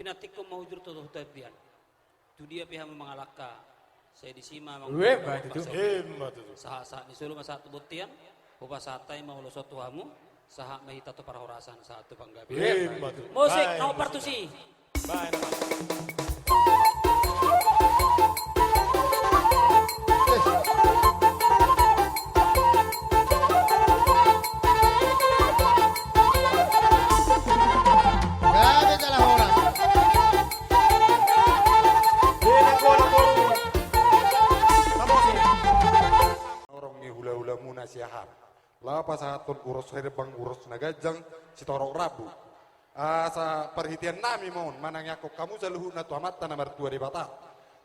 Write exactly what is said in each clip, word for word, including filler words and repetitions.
Nanti ko mau jur tu, tu, tu, tu, tu dia pe hamu mangalangka, sai disi ma mangalangka. Emma tutu. Sahat-sahat ni solu ma sahat tu bontean. Hupasahat hami ma ulos on tu hamu. Sahat ma hita tu parhorasan, sahat tu panggabean. Emma tutu. Musik, nomor partusi. Baik, baik. Gabe jala horas. Horong ni hulahulamuna Siahaan. Laho pasahathon ulos herbang, ulos na ganjang, sitorop rambu. Asa parhiteannami ma on manangiangkon hamu saluhutna tu Amanta na martua Debata.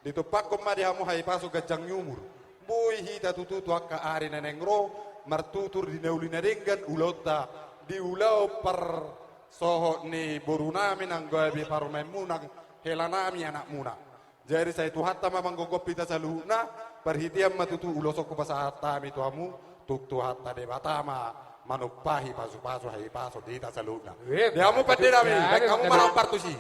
Ditumpakkon ma di hamu hahipason, ganjang ni umur. Boi hita tutu tu angka ari na naeng ro, martutur di na uli na denggan ulaonta, di ulaon parsohot ni borunami nang gabe parumaenmuna, helanami, anakmuna. Jadi sai Tuhanta ma manggomgom hita saluhutna, parhitean ma tutu ulos on hupasahat hami tu hamu, tung Tuhanta Debata ma manumpahi pasupasu hahipason di hita saluhutna. Di hamu pandenami, baen hamu ma nomor partusi.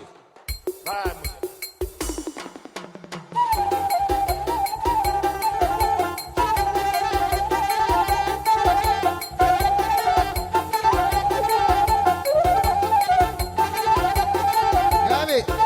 Gabe.